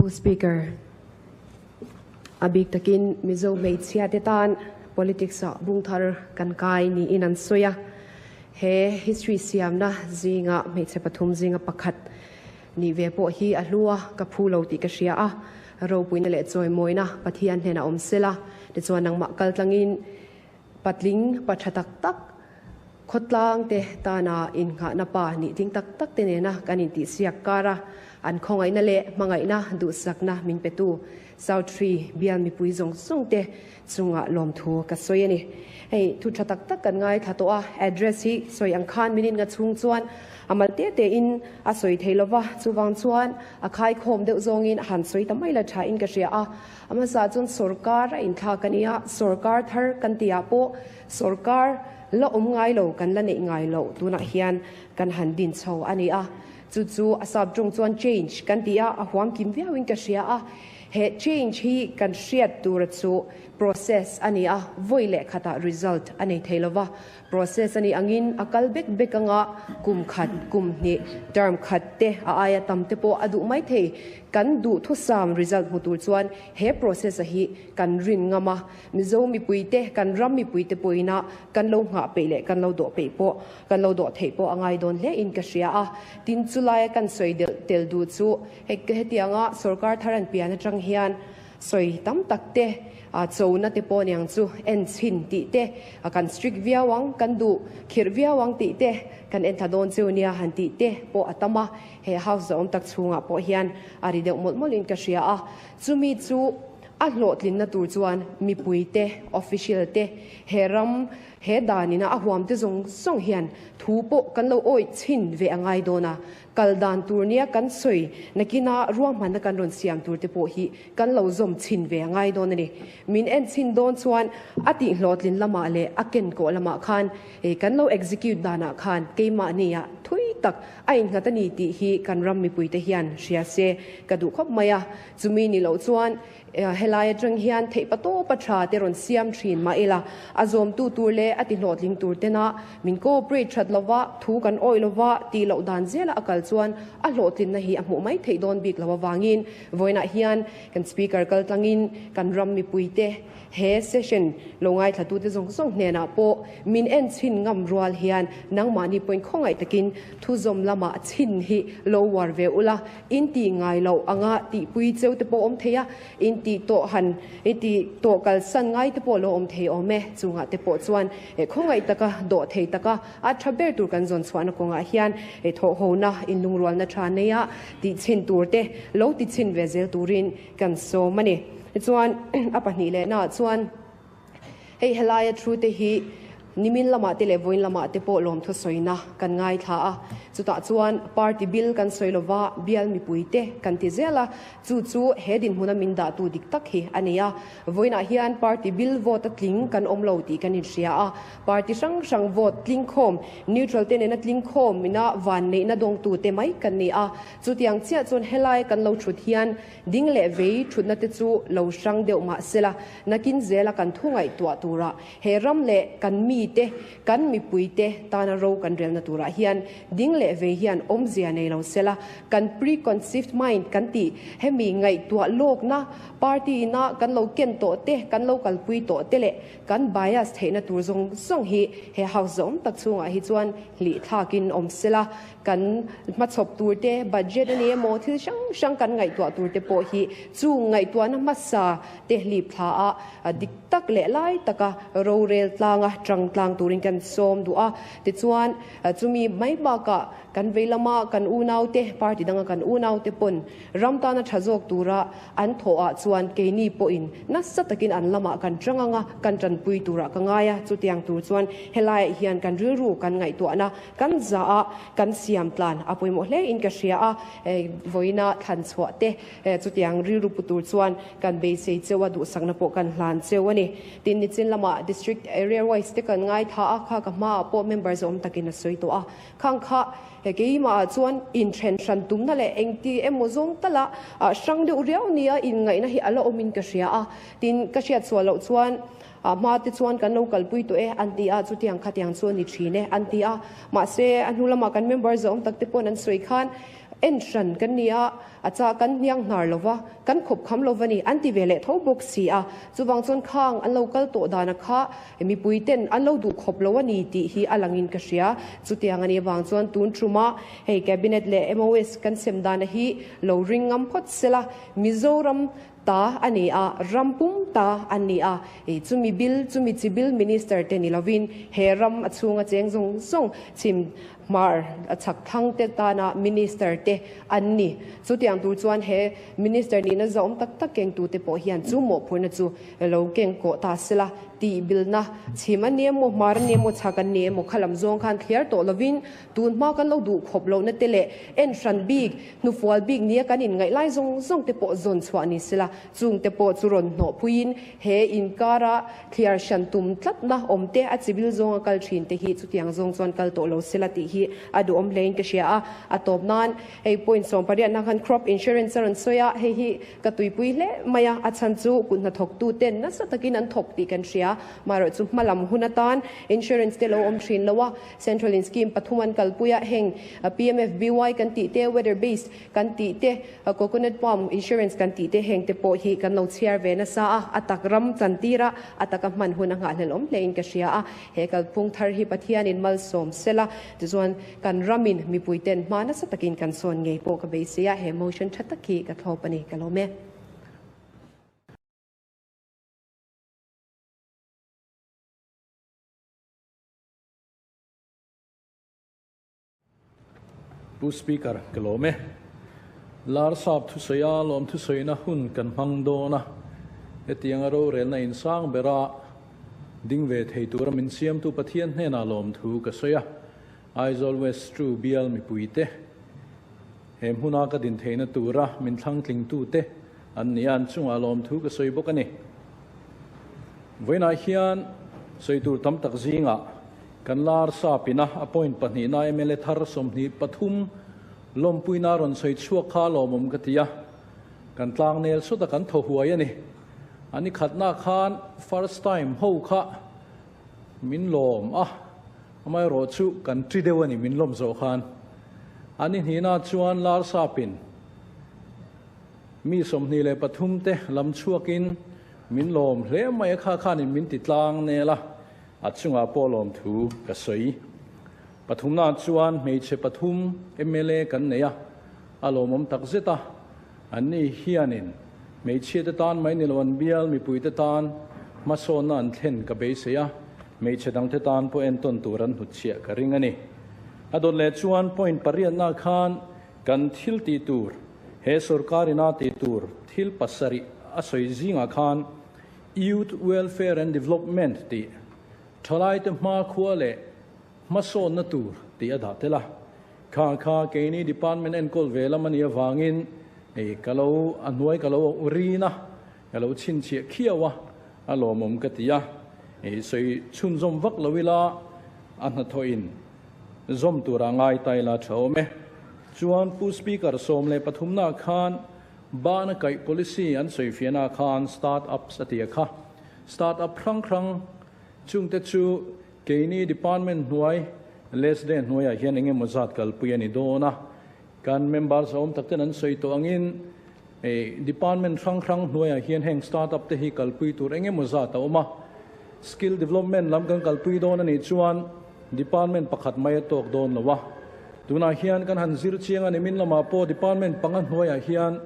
Pu Speaker, a bik takin Mizo hmeichhia te tan politics ah bung thar kan kai niin an sawi a. He history siamna zinga hmeichhe pathum zinga pakhat nih ve pawh hi a hlu a, ka phu lo tih ka hria a. Ropuina leh chawimawina Pathian hnenah awm sela, tichuan nangmah kaltlangin Patling pa tha tak tak, khawtlang te tana innghahna pa nih ding tak tak te nena kan intihsiak kar a, an khawngaihna leh hmangaihna duhsakna min petu South Tree bial mipui zawng zawng te chungah lawmthu ka sawi a ni. Hei thu tha tak tak kan ngaithla tawh a, address hi sawi ang khan min innga chhung chuan a mal te te in a sawi thei lova, chuvang chuan a khaikhawm deuh zawngin a han sawi ta mai la tha in ka hria a. A hmasa chuan sorkar a inthlak a nia, sorkar thar kan tihah pawh sorkar la awm ngai lo kan la neih ngai loh tunah hian kan han din chho a ni a. Chu chu a sap tawng chuan change kan ti a, a huam kim viauin ka hria a. He change hi kan hriat tura chu process a ni a, vawi leh khatah result a nei thei lo va. Process a nih angin a kal bek bek anga kum khat, kum hnih, term khat te a aia tam te pawh a duh mai thei. Kan duhthusam result hmu tur chuan he process a hi kan rin ngam a, Mizo mipui te, kan ram mipui te pawhin a kan lo nghah peih leh kan lo dawh peih pawh, kan lo dawh theih pawh a ngai dawn hle in ka hria a. Tin, chulaia kan sawi delh tel duh chu hetianga sorkar thar an pian atang hian Sawi tam tak te, chona te pawh niang chu en chhin tih te, kan strict viau ang, kan duh khirh viau ang tih te, kan en thla dawn cheu nia han tih te pawh a tam a, he house zawm tak chhungah pawh hian a ri deuh mawlh mawlhin ka hria a. Chumi chu a hlawhtlinna tur chuan mipui te, official te, he ram, he danina a huam te zawng zawng hian thu pawh kan lo awih chhin ve a ngai dawn a, Kal dan tur nia kan sawi nakina ruahmanna kan rawn siam tur te pawh hi kan lo zawm chhin ve a ngai dawn a ni. Min en chhin dawn chuan a tihhlawhtlin lamah leh a kenkawh lamah khan kan lo execute danah khan keimahnia thui tak a innghat a ni tih hi kan ram mipuite hian hria se ka duh khawp mai a. Chumi ni loh chuan Helai atang hian theihpa tawpa tha te rawn siam thin mah ila, a zawmtu tur leh a tihlawhtling tur tena min cooperate that lova, thu kan awih lova tih loh dan zela a kal chuan a hlawhtlinna hi a hmuh mai theih dawn bik lo avangin vawiinah hian kan Speaker kaltlangin kan ram mipuite he session lo ngaithlatute zawng zawng hnenah pawh min en chhin ngam rual hian nangmahni pawhin khawngaih takin thuzawm lamah chhin hi lo uar ve ula. In tih ngai loh anga tihpui cheu te pawh awm thei a, in tih tawh han i tih tawh kalsan ngai te pawh lo awm thei awm e. Chungah te pawh chuan khawngaih taka dawh thei taka a tha ber tur kan zawn chhuahna kawngah hian thawhhona inlungrualna tha neia tih chhin tur te lo ti chhin ve zel turin kan sawm a ni. Tichuan a pahnih lehnaah chuan Hei helaia thu te hi nimin lamah te leh vawiin lamah te pawh lawmthu sawina kan ngaithla a, chutah chuan party bil kan sawi lova bial mipui te kan ti zel a, chu chu he dinhmuna min dahtu dik tak hi a ni a. Vawiinah hian party bil vote a tling kan awm lo tih kan inhria a, party hrang hrang vote tling khawm, neutral te nena tling khawm ina vanneihna dawngtu te mai kan ni a, chutiang chiah chuan helai kan lo thut hian Ding leh vei thutna te chu lo hrang deuh mah sela, nakin zela kan thu ngaihtuah turah he ram leh kan mite, kan mipuite tana ro kan relna turah hian ding leh vei hian awmzia nei lo sela, kan preconceived mind kan tih hemi ngaihtuah lawkna party ina kan lo ken tawh te, kan lo kalpui tawh te leh kan bias theihna tur zawng zawng hi he house zawm tak chhungah hi chuan hlih thlakin awm sela. Kan hmachhawp tur te, budget a ni emaw, thil hrang hrang kan ngaihtuah tur te pawh hi chung ngaihtuahna hmasa te hlip thla a dik tak leh lai taka rorel tlanga tang tlang turin kan sawm duh a. Tichuan, chumi mai bakah kan vei lama kan unaute, party danga kan unaute pawn ram tana tha zawk tura an thawhah chuan keini pawhin nasa takin an lamah kan tang anga kan tanpui turah ka ngai a. Chutiang tur chuan helaiah hian kan rilru kan ngaihtuahna Kan za a, kan siam tlan a pawimawh hle in ka hria a, vawiina thlan chhuah te chutiang rilru pu tur chuan kan beisei cheu a, duhsakna pawh kan hlan cheu a ni. Tin, nichin lamah District Area Wise te kan ngaitha a, kha ka hmaah pawh member zawm takin a sawi tawh a, khang kha keimahah chuan inthen hran tumna leh engti emaw zawng tala hrang deuh riau nia inngaihna hi a la awmin ka hria a, tin, ka hriat chhuah loh chuan A hma te chuan kan lo kalpui tawh e an ti a, chutiang khatiang chu a ni thin e an ti a. Mahse, a hnu lamah kan member zawm tak te paw'n an sawi khan En hran kan ni a, a chah kan hniang hnar lo va, kan khawp kham lo va ni, an ti ve leh tho bawk si a. Chuvang chuan khang an lo kal tawh dana kha mipui ten an lo duh khawp lo a ni tih hi a langin ka hria. Chutiang a nih avang chuan tun ṭuma hei Cabinet leh MOS kan sem dana hi lo ring ngam phawt sela, Mizoram ta a ni a, ram pum ta an ni a, chumi bil, chumi chi bil Minister te ni lovin he ram a chhunga cheng zawng zawng chhim hmar a chhak thlang te tana Minister te an ni. Chutiang tur chuan he Minister nihna zawm tak tak kengtu te pawh hian chu mawhphurhna chu lo keng kawh ta sela tih bilna chhim a ni emaw, hmar a ni emaw, chhak an ni emaw kha lam zawng khan thliar tawh lovin Tun hma kan lo duh khawp lohna te leh en hran bik, hnufual bik nia kan inngaih lai zawng zawng te pawh zawn chhuah ni sela, chung te pawh chu rawn hnawh phuiin he inkara thliar hran tum tlatna awm te a chibil zawnga kal thin te hi chutiang zawng chuan kal tawh lo sela tih hi a duhawm hlein ka hria a. A tawp nan hei point 18 na khan crop insurance a rawn sawi a, hei hi ka tuipui hle mai a, a chhan chu kut hnathawktu ten nasa takin an thawk tih kan hria, marawh chu hmalam hun atan insurance te lo awm thin lo a, Central in scheme pathum an kalpui a, heng PMFBY kan tih te, weather based kan tih te, coconut palm insurance kan tih te heng te pawh hi kan lo chhiar ve nasa a, a tak ram chan tir a, a taka hman hun a nghahhlelh awm hlein ka hria a, he kalphung thar hi Pathianin malsawm sela, tichuan kan ramin mipui ten hma nasa takin kan sawn ngei pawh ka beisei a, he motion tha tak hi ka thlawp a ni, ka lawm e. Pu Speaker, ka lawm e. Lar sap thusawi a lawm thusawina hun kan hmang dawn a, hetianga rorelna insang bera ding ve thei tura min siamtu Pathian hnenah lawmthu ka sawi a. Aizawl West True bial mipuite he hmuna ka din theihna tura min thlangtlingtute an ni a, an chungah lawmthu ka sawi bawk a ni. Vawiinah hian sawi tur tam tak zingah kan lar sapina a point pahnihna mla thar 23 lawmpuina rawn sawi chhuak kha lawmawm ka ti a, kan tlangnel sawta kan thaw huai a ni. A ni khatna khan first time ho kha min lawm a, amaherawh chu kan ṭi deuh a ni min lawm zawh khan. A ni hnihna chuan lar sapin Mi 23 te lam chhuakin min lawm hle mai a, kha khanin min ti tlang nel a, a chungah pawh lawmthu ka sawi. Pathumnaah chuan hmeichhe pathum mla kan nei a, a lawmawm tak zet a, anni hianin hmeichhia te tan mai ni lo an bial mipui te tan hmasawnna an thlen ka beisei a, hmeichhe dang te tan pawh entawn tur an hnutchhiah ka ring a ni. A dawt leh chuan point pariatnaah khan Kan thil tih tur, he sorkar ina tih tur thil pasarih a sawi zingah khan Youth Welfare and Development tih thalaite hmakhua leh hmasawnna tur tih a dah tel a. Kha kha keini department enkawl ve lam a nih avangin hei ka lo a hnuai ka lo rin a, ka lo chhinchhiah khiau a, a lawmawm ka ti a. Hei sawi chhunzawm vak lo ila a hnathawhin Zawm tura ngai ta ila tha awm e. Chuan Pu Speaker 13 na khan Bana kaih policy an sawi fiahna khan start ups a ti a kha. Start up hrang hrang chungte chu keini department hnuai LSD hnuaiah hian eng emaw zat kalpui a ni dawn a. Kan members a awm tak ten an sawi tawh angin department hrang hrang hnuaiah hian heng start up te hi kalpui tur eng emaw zat a awm a. Skill development lam kan kalpui dawn a nih chuan department pakhat mai a tawk dawn lo a. Tunah hian kan han zir chiang a ni min lamah pawh department panga hnuaiah hian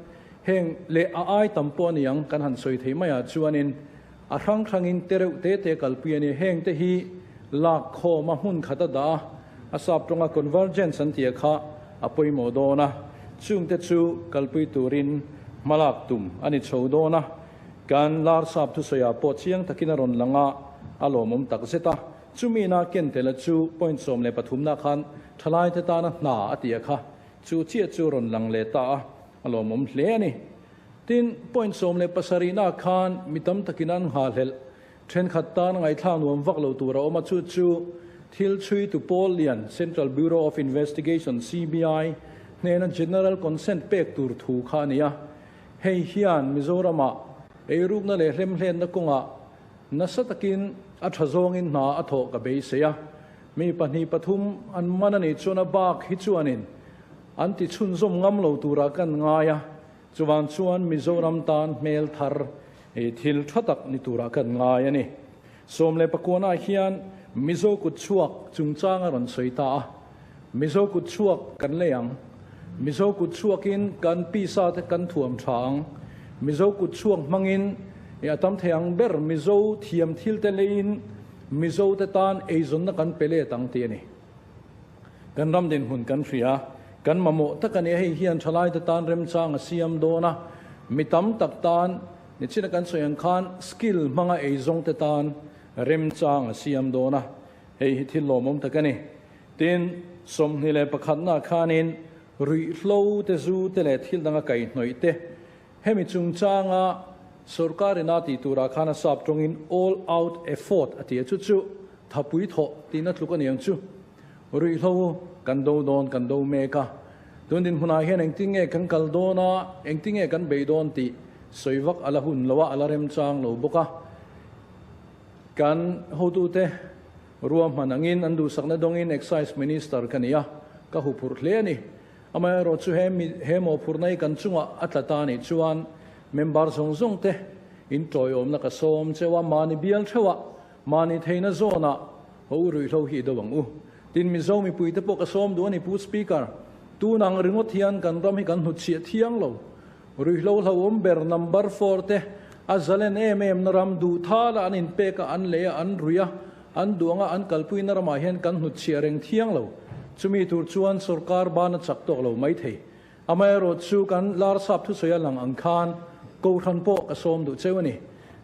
heng leh a ai tam pawh a ni ang kan han sawi thei maiah chuanin a hrang hrangin te reuh te te kalpui a ni. Heng te hi lak khawm a hmun khat a dah a, a sap tawnga convergence an tih kha a pawimawh dawn a, chungte chu kalpui turin hmalak tum a ni chho dawn a. Kan lar sap thusawiah pawh chiang takin a rawn lang a, a lawmawm tak zet a. Chumi na ken tela chu point 13 na khan thalaite tana hna a tih a kha, chu chiah chu rawn lang leh ta a, a lawmawm hle a ni. Tin, point 17 na khan mi tam takin an nghahhlelh thenkhat tan ngaihthlak nuam vak lo tur a awm a, chu chu thil chhuitu pawl lian Central Bureau of Investigation, CBI, hnena General Consent pek tur thu kha a ni a. Hei hian Mizoramah eirukna leh hlemhlenna kawngah nasa takin a tha zawngin hna a thawh ka beisei a. Mi pahnih pathum an man a nih chuan a bak hi chuanin. an ti chhunzawm ngam lo turah kan ngai a, chuvang chuan Mizoram tan hmel thar thil tha tak ni turah kan ngai a ni. 19 ah hian Mizo kut chhuak chungchang a rawn sawi ta a, Mizo kut chhuak kan lei ang, Mizo kut chhuakin kan pisa te kan thuam tha ang, Mizo kut chhuak hmangin a tam thei ang ber Mizo thiam thil te leiin Mizo te tan eizawnna kan pe let ang tih a ni. Kan ram dinhmun kan hria, kan mamawh tak a ni a, hei hian thalai te tan remchang a siam dawn a, mi tam tak tan Nichina kan sawi ang khan skill hmanga eizawng te tan remchang a siam dawn a, hei hi thil lawmawm tak a ni. Tin, 21 na khanin ruihhlo te, zu te leh thil danga kaihhnawih te hemi chungchanga sorkar ina tih turah khan a sap tawngin all out effort a ti a, chu chu thapui thawh tihna tluk a ni ang chu. Ruihhlo kan do dawn, kan do mek a. Tun dinhmunah hian engtin nge kan kal dawn a, engtin nge kan bei dawn tih sawi vak a la hun lo a, a la remchang lo bawk a. Kan hotute ruahman angin an duhsakna dawngin Excise Minister ka ni a, ka huphurh hle a ni. Amaherawhchu chu he mi he mawhphurhna hi kan chungah a tla ta anih chuan member zawng zawng te in tawiawmna ka sawm cheu a, mahni bial theuhah, mahni theihna zawnah Ho u ruihhlo hi i do ang u. Tin Mizo mipuite pawh ka sawm duh a ni Pu Speaker. Tun ang ringawt hian kan ram hi kan hnutchhiah thiang lo. Ruihhlo hlauhawm ber number four te a zalen em em na ram duh thal a an inpek a an lei a an ruih a an duh anga an kalpui na ramah hian kan hnutchhiah reng thiang lo. Chumi tur chuan sorkar ban a chak tawk lo mai thei. Amaherawhchu kan Larsap thusawi a lang ang khan Kohhran pawh ka sawm duh cheu a ni.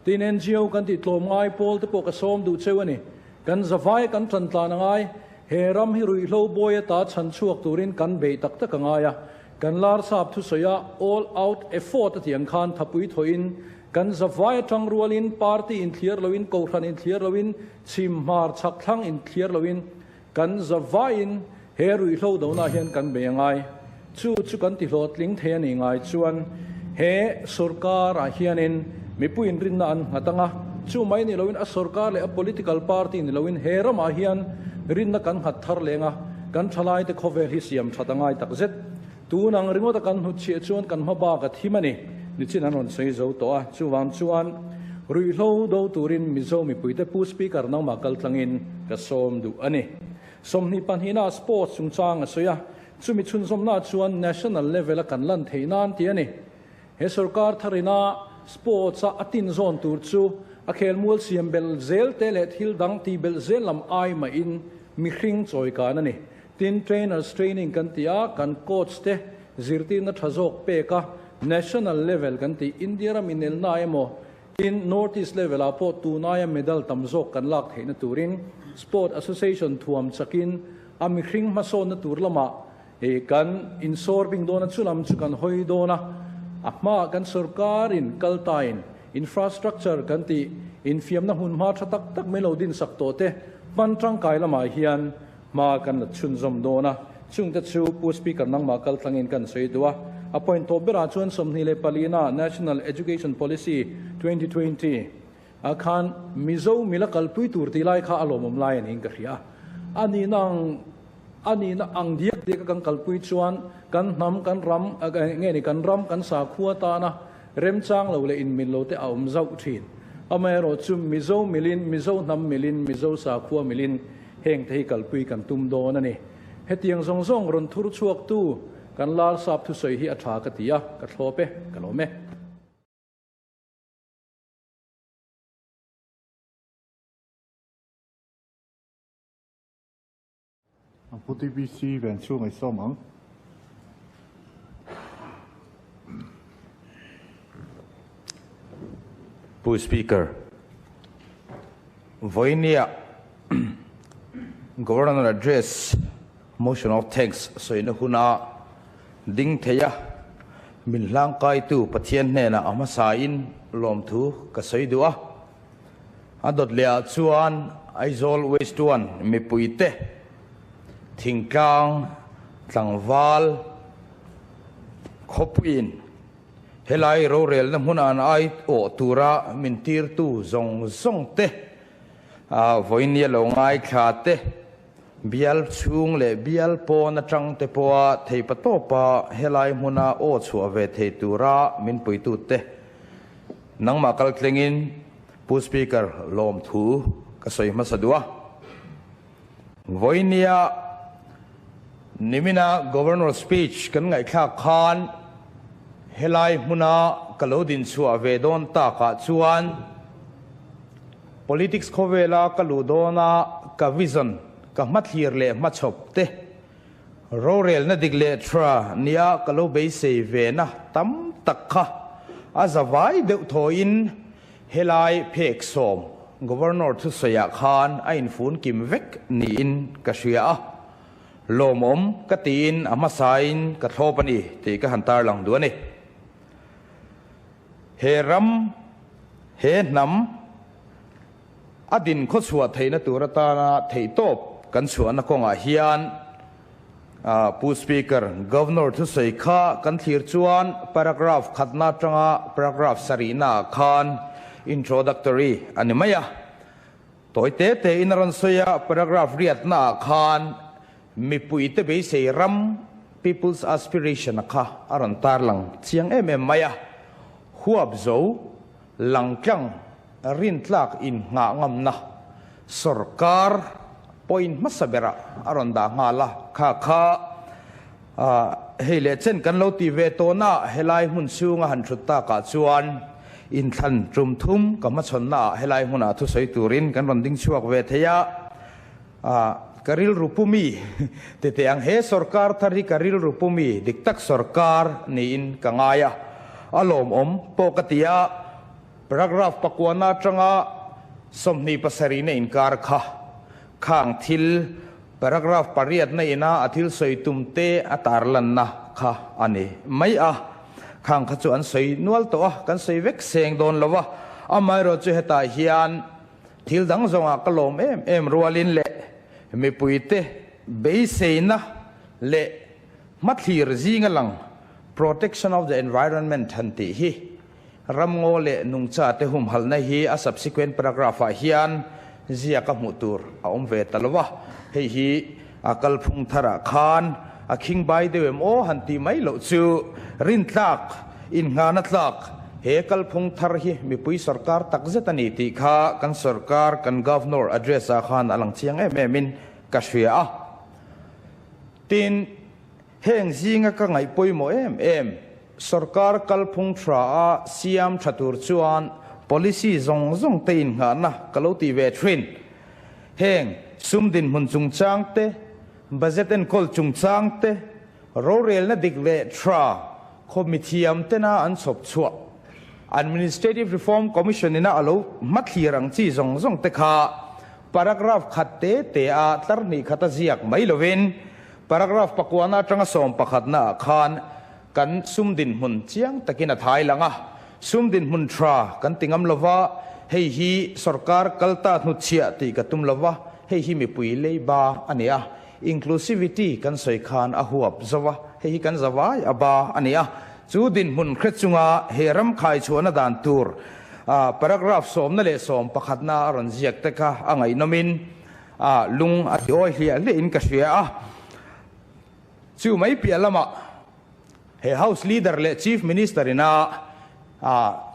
Tin NGO kan tih tlawm ngai pawl te pawh ka sawm duh cheu a ni. Kan zavai kan tan tlan a ngai. He ram hi ruihhlo bawi ata chhan chhuak turin kan bei tak tak a ngai a. Kan Larsap thusawi a all out effort a tih ang khan thapui thawhin kan zavai atang rualin party inthliar loin Kohhran inthliar loin chhim hmar chhak thlang inthliar loin Kan zavaiin he ruihhlo donaah hian kan bei a ngai. Chu chu kan tihlawhtling thei a nih ngai chuan he sorkarah hianin mipuiin rinna an nghat ang a, chu mai ni loin a sorkar leh a political party ni loin he ramah hian rinna kan nghat thar leng a, kan thalaite khawvel hi siam that a ngai takzet. Tun ang ringawta kan hnutchhiah chuan kan hma bak a thim a ni. Nichin an rawn sawi zo tawh a, chuvang chuan ruihhlo do turin Mizo mipuite Pu Speaker nangmah kaltlangin ka sawm duh a ni. 22 na sports chungchang a sawi a, chumi chhunzawmna chuan national level a kan lan theih nan tih a ni. He sorkar tharina sports a a tin zawn tur chu a khelmual siam belh zel te leh thil dang tih belh zel lam ai mahin mihring chawikan a ni. Tin, trainers training kan ti a, kan coach te zirtirna tha zawk pek a, national level kan ti, India ram inelna emaw, tin North East level ah pawh tunaia medal tam zawk kan lak theihna turin Sport Association thuam chakin a mihring hmasawnna tur lamah kan insawr bing dawn a, chulam chu kan hawi dawn a, a hmaah kan sorkarin kaltain infrastructure kan tih infiamna hmunhma tha tak tak mai lo dinsak tawh te hman tangkai lamah hian Hma kan la chhunzawm dawn a, chungte chu Pu Speaker nangmah kaltlangin kan sawi duh a. A point tawp berah chuan 24 na National Education Policy 2020 ah khan Mizo mila kalpui tur tih lai kha a lawmawm lai a niin ka hria a. A nihna ang a nihna ang diak diak a kan kalpui chuan kan hnam kan ram nge ni kan ram kan sakhua tana remchang lo leh inmil lo te a awm zauh thin. Amaherawhchu Mizo milin Mizo hnam milin Mizo sakhua milin Heng te hi kalpui kan tum dawn a ni. Hetiang zawng zawng rawn thur chhuaktu kan Larsap thusawi hi a tha ka ti a, ka thlawp e, ka lawm e. Pu TBC ven chhung ei sawm ang. Pu Speaker, vawinia Governor Address Motion of Thanks sawina huna ding theia min hlangkaitu Pathian hnenah a hmasain lawmthu ka sawi duh a. A dawt lehah chuan Aizawl West One mipuite thingtlang tlangval khawpuiin helai rorelna hmuna an ai awh tura min tirtu zawng zawng te, vawinia lo ngaithla te, Bial chhung leh bial pawn atang te pawha theipatawpa helai hmuna aw chhuah ve thei tura min puitute nangmah kaltlengin Pu Speaker lawmthu ka sawi hmasa duh a. Vawinia nimina Governor speech kan ngaihthlak khan helai hmuna ka lo dinchhuah ve dawn takah chuan, Politics khawvela ka luh dawna ka vision, ka hmathlir leh hmachhawp te, rorelna dik leh tha nia ka lo beisei ve na tam tak kha a zavai deuh thawiin helai phek sawm Governor thusawiah khan a infun kim vek niin ka hria a, lawmawm ka tiin a hmasain ka thlawp a ni tih ka han tarlang duh a ni. He ram, he hnam a din khawchhuah theihna tur atana theihtawp kan chhuahna kawngah hian Pu Speaker, Governor thusawi kha kan thlir chuan paragraph khatna atanga paragraph sarihnaah khan introductory a ni mai a. Tawi te tein a rawn sawi a, paragraph riatnaah khan Mipuite beisei ram, People's Aspiration, a kha a rawn tarlang chiang em em mai a, huap zo, langtlang, rintlak innghah ngamna sawrkar point hmasa berah a rawn dah nghal a, kha kha hei leh chen kan lo ti ve tawn a, helai hmun chhunga han thut takah chuan inthlan tum thum ka hmachhawnnaah helai hmunah thusawi turin kan rawn ding chhuak ve thei a. Ka rilru pumi ti teh ang, he sorkar thar hi ka rilru pumi dik tak sorkar niin ka ngai a, a lawmawm pawh ka ti a, paragraph pakuana atanga 27 na inkar kha khang thil paragraph pariatna ina a thil sawi tum te a tarlanna kha a ni mai a, khang kha chu an sawi nual tawh a, kan sawi vek seng dawn lo a, amaherawhchu hetah hian Thil dang zawngah ka lawm em em rualin leh mipuite beiseina leh hmathlir zinga lang Protection of the Environment han tih hi ramngaw leh nungchate humhalhna hi a subsequent paragraph-ah hian ziak a hmuh tur a awm ve ta lo a, hei hi a kalphung tharah khan a khingbai deuh em aw han tih mai loh chu rintlak Innghahna tlak, he kalphung thar hi mipui sorkar tak zet a ni tih kha kan sorkar, kan Governor address ah khan a lang chiang em em in ka hria a. Tin, heng zinga ka ngaih pawimawh em em, sorkar kalphung tha a siam tha tur chuan policy zawng zawng te innghahna ka lo tih ve thin. Heng sum dinhmun chungchang te, budget enkawl chungchang te, Rorelna dik leh tha khaw mithiam tena an chhawp chhuah Administrative Reform Commission ina a lo hmathlir ang chi zawng zawng te kha paragraph khat te te a tlar hnih khat a ziak mai lovin paragraph pakuana atanga sawm pakhatna ah khan kan sum dinhmun chiang takin a thai lang a, sum dinhmun tha kan ti ngam lova, hei hi sorkar kalta hnutchhiah tih ka tum lova, hei hi mipui leiba a ni a. Inclusivity kan sawi khan a huap zo a, hei hi kan zavai a ba a ni a. Chu dinhmun hre chunga he ram khai chhuahna dan tur paragraph sawmna leh sawm pakhatna a rawn ziak te kha a ngaihnawmin lung a ti awi hliah hliahin ka hria a. Chu mai piah lamah he House Leader leh Chief Minister ina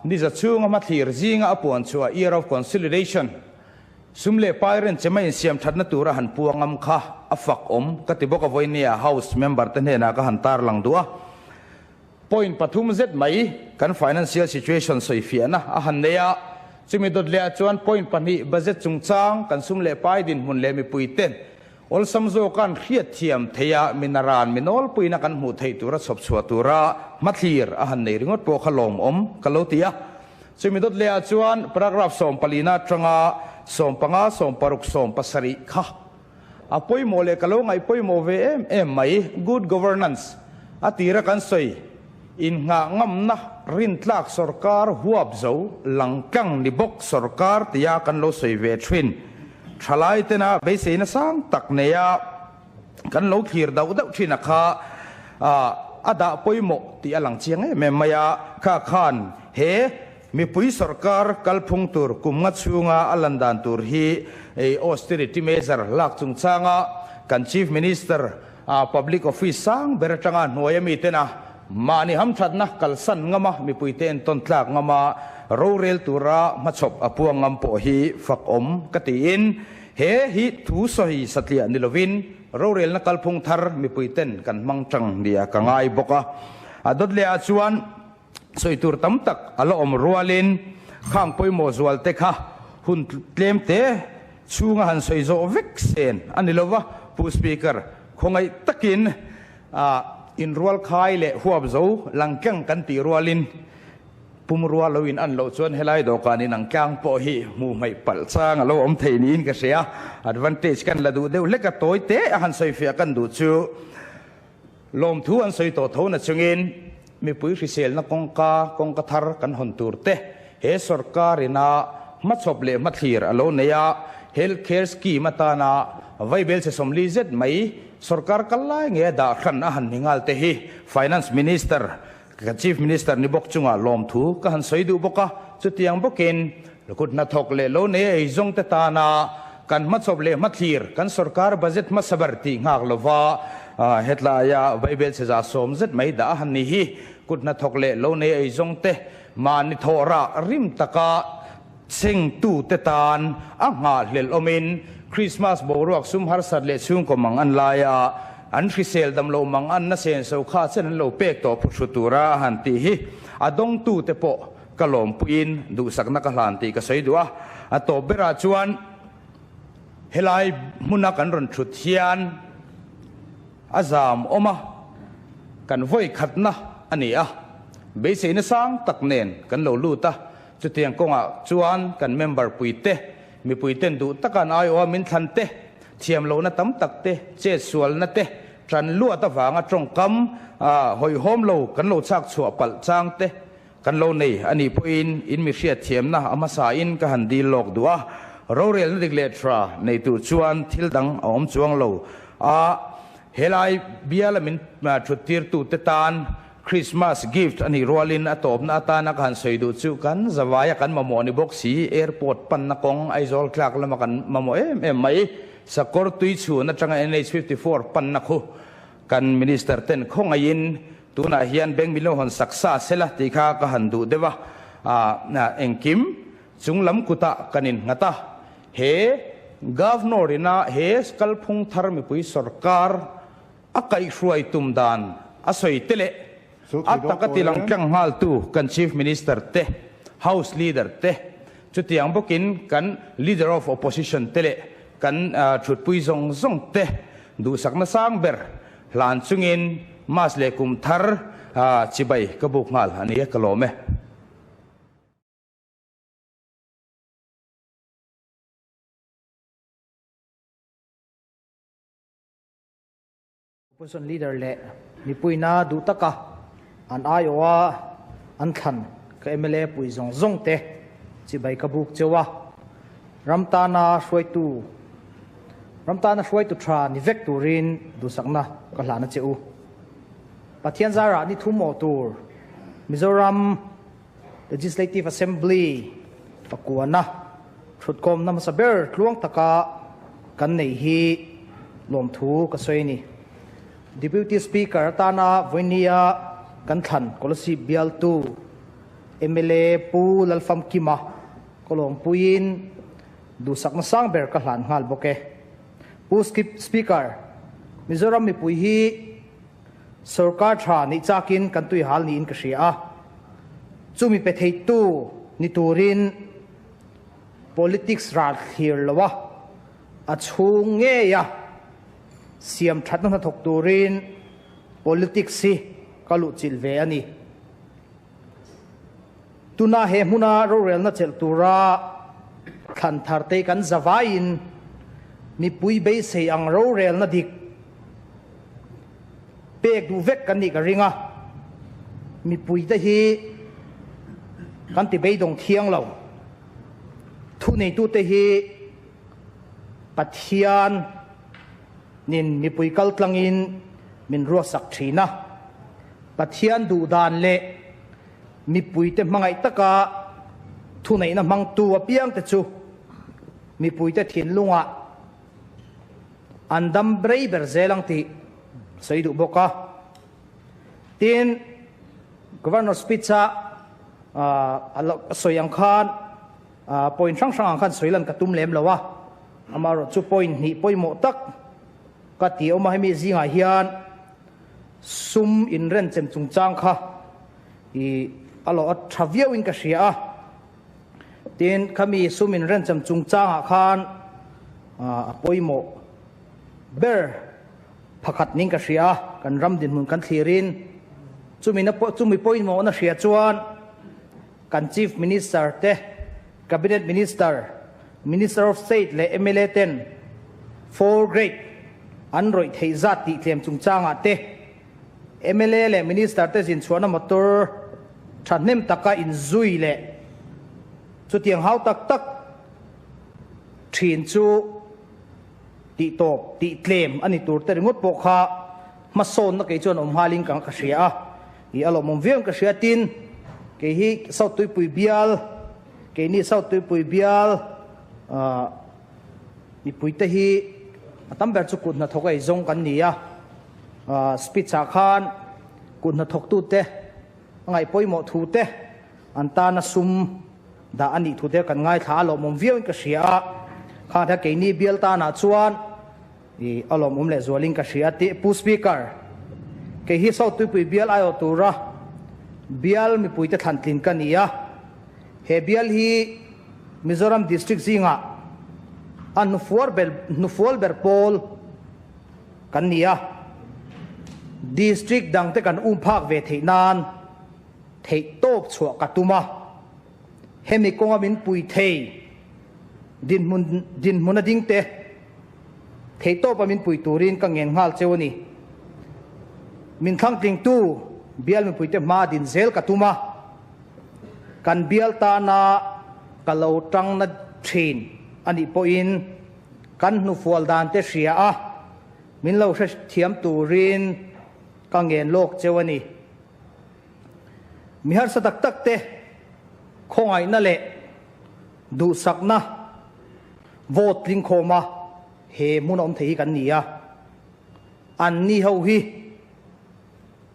niza chhunga hmathlir zinga a puan chhuah Year of Consolidation, Sum leh pai renchem a insiam thatna tura han puang ngam kha a fak awm ka ti bawk a vawinia House member te hnenah ka han tarlang duh a. Point pathum zet mai kan financial situation sawifiahna a han nei a, chumi dawt leh ah chuan point pahnih budget chungchang kan sum leh pai dinhmun leh mipui ten awlsam zawka an hriatthiam theih a minaran minawlpuina kan hmuh theih tura chhawp chhuah tura hmathlir a han nei ringawt pawh kha lawmawm ka lo ti a. Chumi dawt lehah chuan paragraph sawmpalina atanga sawmpanga, sawmparuk, sawmpasarih kha a pawimawh leh ka lo ngaih pawimawh ve em em mai. Good governance a tira kan sawi innghah ngamna rintlak sorkar huap zo langtlang ni bawk sorkar tia kan lo sawi ve thin. Thalai tena beiseina sang tak neia kan lo thlir dauh dauh thin a kha a dah pawimawh tih a lang chiang em em mai a, kha khan he mipui sorkar kalphung tur kum nga chhunga a lan dan tur hi austerity measure lak chungchanga Kan Chief Minister Public Office sang ber atanga hnuaia mitena mahni hamthatna kalsan ngama mipuite entawn tlak ngama rorel tura hmachhawp a puang ngam pawh hi fak awm ka tiin he hi thu sawi satliah ni lovin rorelna kalphung thar mipuiten kan hmang tang nia ka ngai bawk a. A dawt leh ah chuan sawi tur tam tak a la awm rualin khang pawimawh zual te kha hun tlem te chhunga han sawi zawh vek sen a ni lova, Pu Speaker, khawngaih takin inrual khai leh huap zo langkeng kan tih rualin pumrua lo in an loh chuan helai dawhkan in ang tlang pawh hi hmuh hmaih palh chang a lo awm thei niin ka hria. Advantage kan la duh deuh hlek a, tawi te a han sawifiah kan duh chu lawmthu an sawi tawh tho na chungin mipui hriselna kawngka kawngka thar kan hawn tur te he sorkar ina hmachhawp leh hmathlir a lo nei a, Health Care Scheme atana vaibel che 40 zet mai sorkar kal lai nge dah hran a han ni nghal te hi Finance Minister ka Chief Minister ni bawk chunga lawmthu ka han sawi duh bawk a, chutiang bawkin kut hnathawk leh lo nei eizawng te tana kan hmachhawp leh hmathlir kan sorkar budget hmasa ber tih nghak lova hetlaia vaibel che 110 zet mai dah a han ni hi kut hnathawk leh lo nei eizawng te mahni thawh rah rim taka chengtute tan a nghahhlelh awmin Krismas boruak sum harsat leh chhungkaw mang an lai a, an hrisel dam lo mang an na senso kha chen an lo pek tawh phuthru tura a han tih hi a dawngtute pawh ka lawmpuiin duhsakna ka hlan tih ka sawi duh a. A tawp berah chuan helai hmuna kan rawn thut hian a zam awm a, kan vawi khatna a ni a, beiseina sang tak nen kan lo lut a, chutiang kawngah chuan kan member puite, mipuiten duh taka an aiawha min thlan te, thiam lohna tam tak te, chet sualna te, tan luat avanga tawngkam hawihhawm lo kan lo chhak chhuah palh chang te kan lo nei a nih pawhin in mi hriat thiamna a hmasain ka han dil lawk duh a, rorelna dik leh tha nei tur chuan thil dang a awm chuang lo a, helai biala min thut tirtute tan Christmas gift a nih rualin a tawpna atana ka han sawi duh chu kan zavaia kan mamawh ni bawk si, airport panna kawng Aizawl tlak lama kan mamawh em em mai, Sakawr tui chhun atanga NH 54 panna khu kan Minister ten khawngaihin tunah hian bank min lo hawn sak sa sela tih kha ka han duh deuh a, engkim chung lam kutah kan innghat a, he Governor ina he kalphung thar mipui sorkar a kaihhruai tum dan a sawi te leh a taka tilang tlang nghaltu kan Chief Minister te, House Leader te, chutiang bawkin kan Leader of Opposition te leh kan thutpui zawng zawng te duhsakna sang ber hlan chungin Mas leh kum thar chibai ka buk nghal a ni e, ka lawm e. Opposition Leader leh mipuina duh taka an aiawha an thlan ka mla pui zawng zawng te chibai ka buk cheu a, ram tana hruaitu ram tana hruaitu tha ni vek turin duhsakna ka hlan a che u. Pathian zarah ni thum awh tur Mizoram Legislative Assembly pakuana thutkawmna hmasa ber tluang taka kan nei hi lawmthu ka sawi a ni. Deputy Speaker atana vawinia kan thlan Kolasib bialtu mla Pu Lalfamkima ka lawmpuiin duhsakna sang ber ka hlan nghal bawk e. Pu Speaker, Mizoram mipui hi Sorkar tha nih chakin kan tui hal niin ka hria a, chumi pe theitu ni turin politics ral thlir lo a, a chhung ngeia siam thatna hnathawk turin politics hi ka luhchilh ve a ni. Tuna he hmuna rorelna chelh tura thlan tharte kan zavaiin mipui beisei ang rorelna dik pek duh vek kan nih ka ring a, mipuite hi kan ti beidawng thiang lo. Thuneitute hi Pathian nin mipui kal tlangin min ruatsak thin a, Pathian duh dan leh mipuite hmangaih taka thuneihna hmangtu apiangte chu mipuite thinlungah. An dam rei ber zel ang tih sawi duh bawk a. Tin, Governor speech a a sawi ang khan point hrang hrang ang khan sawi lan ka tum lem lo a. Amaherawhchu point hnih pawimawh tak ka ti awm a, hemi zingah hian sum inrenchem chungchang kha i a lawh a tha viauin ka hria a. Tin, khami sum inrenchem chungchangah khan a pawimawh ber phakhat ning ka hria a, kan ram dinhmun kan thlirin chumi na chumi pawimawhna hria chuan kan Chief Minister te, Cabinet Minister, Minister of State leh mla ten four grade an rawih theih zat tih tlem chungchangah te, mla leh Minister te zin chhuahna motor thahnem taka inzui leh chutiang hau tak tak thin chu tih tawp, tih tlem a ni tur te ringawt pawh kha hmasawnna kei chuan awm nghalin ka ka hria a, ih a lawmawm viau in ka hria. Tin, kei hi South Tuipui bial, keini South Tuipui bial ah mipuite hi a tam ber chu kut hnathawk ei zawng kan ni a, ah speech ah khan kut hnathawktute a ngaih pawimawh thu te an tana sum dah a nih thu te kan ngaithla a lawmawm viau in ka hria a, khang thla keini bial tanah chuan i a lawmawm leh zualin ka hria tih Pu Speaker, kei hi South Tuipui bial aiawh tura bial mipuite thlan tlin ka ni a, he bial hi Mizoram District zingah a hnufuar ber hnufual ber pawl kan ni a, District dangte kan um phak ve theih nan theih tawp chhuah ka tum a, hemi kawnga min pui thei dinhmun dinhmun a ding te theih tawpa min pui turin ka ngen nghal cheu a ni. Min thlangtlingtu bial mipuite hma din zel ka tum a, kan bial tana ka lo tangna thin a nih pawhin kan hnufual dan te hria a, min lo hrethiam turin ka ngen lawk cheu a ni. Mi harsa tak tak te khawngaihna leh duhsakna vote tling khawma he hmun a awm thei hi kan ni a, an ni ho hi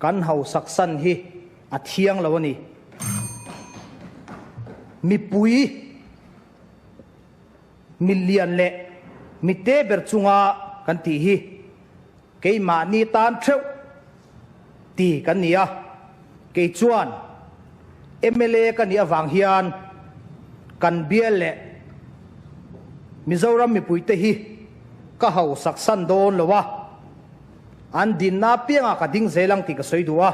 kan hausak san hi a thiang lo a ni. Mipui milian leh mite ber chunga kan tih hi Keimahni tan theuh ti kan ni a, kei chuan mla ka nih avang hian kan bial leh Mizoram mipuite hi ka hausak san dawn lo a, an dinna apiangah ka ding zel ang tih ka sawi duh a.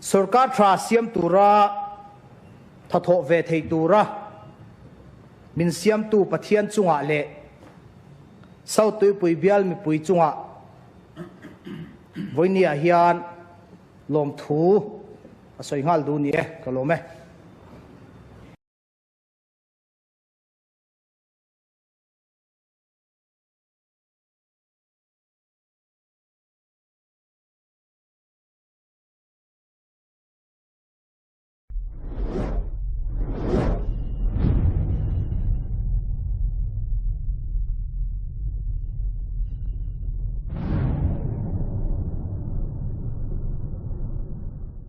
Sorkar tha siam tura thathawh ve thei tura min siamtu Pathian chungah leh South Tuipui bial mipui chungah vawinia hian lawmthu a sawi nghal duh ni e, ka lawm e.